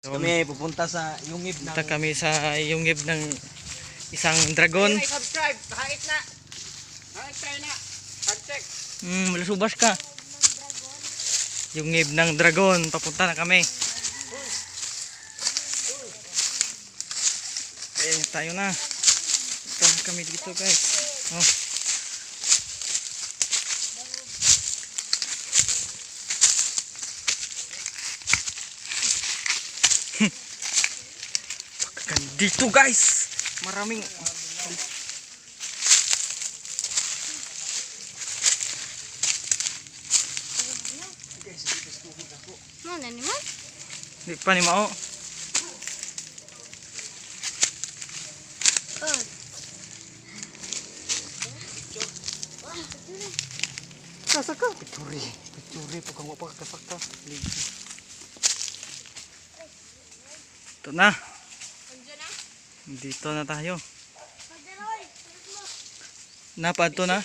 So, Kami ay pupunta sa yungib ng punta kami sa yungib ng isang dragon. Ay, subscribe. Kahit na. Kahit tayo na. Pag-check. Malasubas ka. Yungib ng dragon. Papunta na kami. Eh, tayo na. Punta na kami dito, guys. Oh. Pagkaganda dito, guys. Maraming Mo na ni mo? Di pa ni mao. Oh. Kasaka. Picture. Picture pag ang pa kasaka. Ito na. Dito na tayo. Napadto na.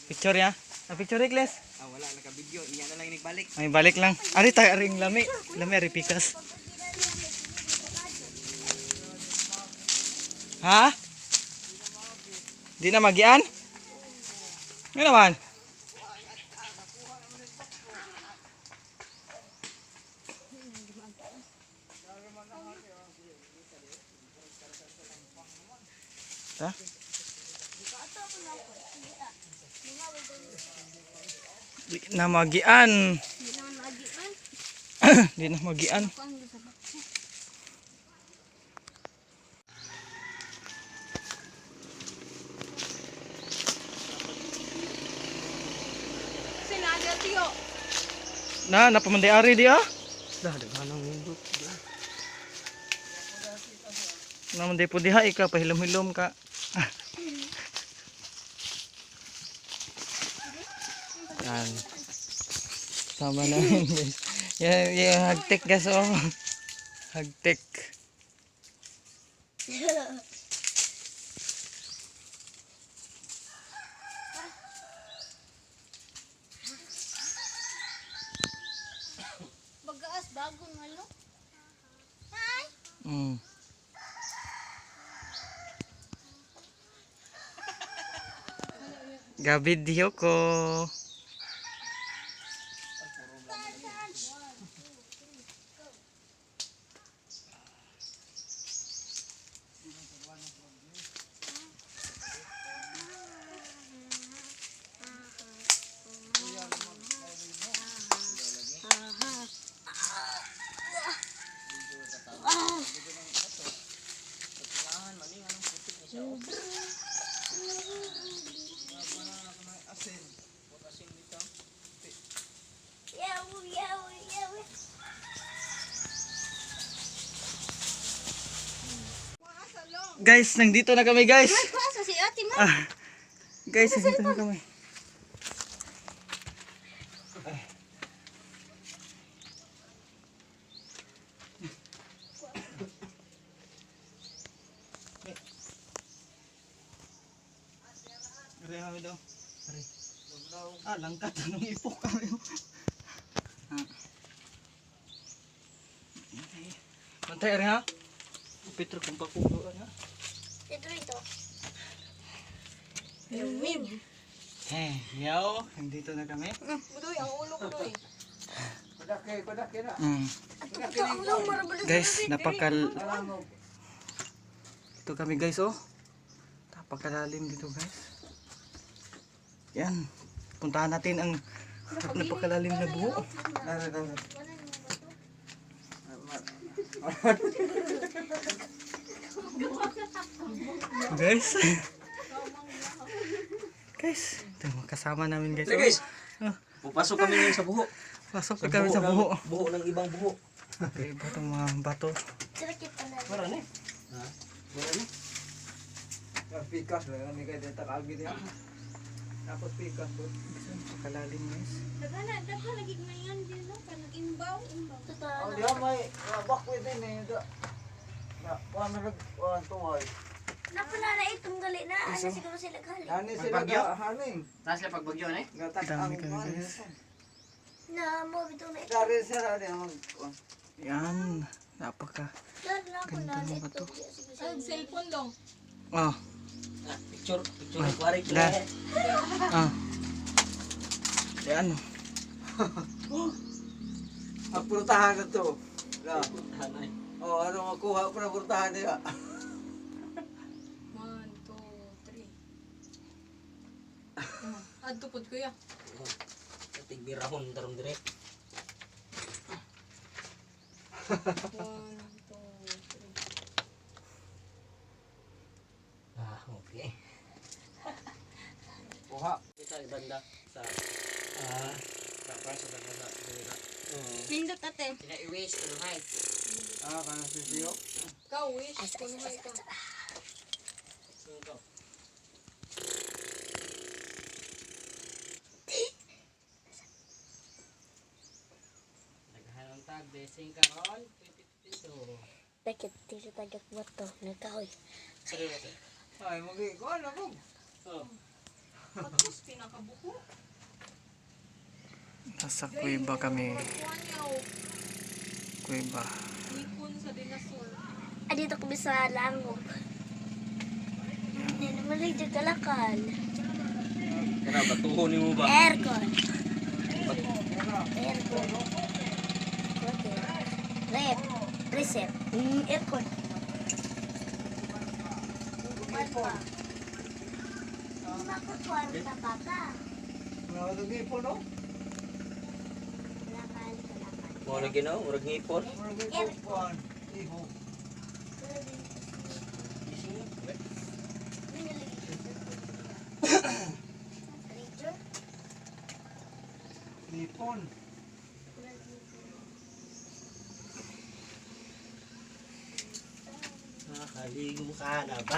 Picture ya. Ah, picture Kles. Ah, wala naka-video. Iya na lang inigbalik. Ay, balik lang. Ari tayo aring lami. Lami ari pikas. Ha? Di na magian? Ano naman? Ta? Di na magian. Hindi naman lagi man. Di na magian. Kuan sa box. Sinada tiyo. Na, napamanday ari di ah. Dah, daghan ang nindot. Naman di po diha ika pahilom-hilom ka. Yan. Sama na guys. Yan, yan, hagtek guys oh. Hagtek. Bagaas bagong ano? Hi. Gabi diyo ko. Yaw, yaw, yaw. Guys, nandito na kami guys. Kuan sa si Ate man. Ah, guys, nandito na kami. Ari kami daw. Ari. Ah, langkat anong ipok kami. Ah. Bantay ari ha. Petro kung pakulo ha. Dito ito. Yumim. Eh, yaw, nandito na kami. Budoy, ang ulo ko doy. Kudake, kudake na. Ato ang ulo marabalo. Guys, napakal... Ito kami guys, oh. Napakalalim dito guys. Yan. Puntahan natin ang napakalalim na buho. Nara, nara. Guys. Guys, ito yung kasama namin guys. Tara, guys. Oh, Pupasok kami ngayon sa buho. pasok na kami sa buho. Buho ng ibang buho. Okay, iba itong mga bato. Sakit pa na. Mara ni. Ha? Mara ni. Pikas lang ni kay data kaagi diha. Tapos pikas po. Napakalalim guys. Daghan daghan lagi ngayon din no kanang imbaw, imbaw. Totoo. Oh, diha may bakwit din eh. Da. Na, kuan na kuan tuway. Napala na itong gali na ano siguro sila gali. Hani sila Pagbagyo? ga haning. Taas lang pagbagyo eh. Gatak Dami ang kami, kuan. guys. Na mo bitaw na Dari sa dari ang Yan. Napaka. Dari na ako Ganda na ng bato. Ay, cellphone dong. Ah. Ah, picture, picture ni Kuwari. Da. Ah. Yan. Ang purtahan na to. La. Hanay. Oh, ano makuha ko na purtahan niya. 1, 2, 3. Adto pod kuya. Tigbirahon tarong dire. 1, 2, 3. Ah, okay. Kuha. Sa banda sa ah sa para sa banda sa dira. Pindot ate. Kina-erase ko hay. Ah, kana sisiyo. Ikaw wish. Kuno ka. So go. Naghahanong tag blessing karon 2022. Bakit dito tagak bato nagkahoy. Sorry ba? Ay, magi ko ano ko. Oh. Tapos pinakabuko. Nasa kuweba kami. Kuan yaw. Kuweba. Nikon sa dinosaur. Ah, dito kami sa langog. Hindi naman lang dyan kalakal. Kana batuhon nimo ba? Aircon. Aircon. Okay. Rep. Reset. Aircon. Ipon. Lima ko kwarta baka. Wala ka ipon no? Kalakal, kalakal. Mo na ginoo, murag ngipon. Wala ka ipon. Iho. Ipon. Nakaligo ka na ba?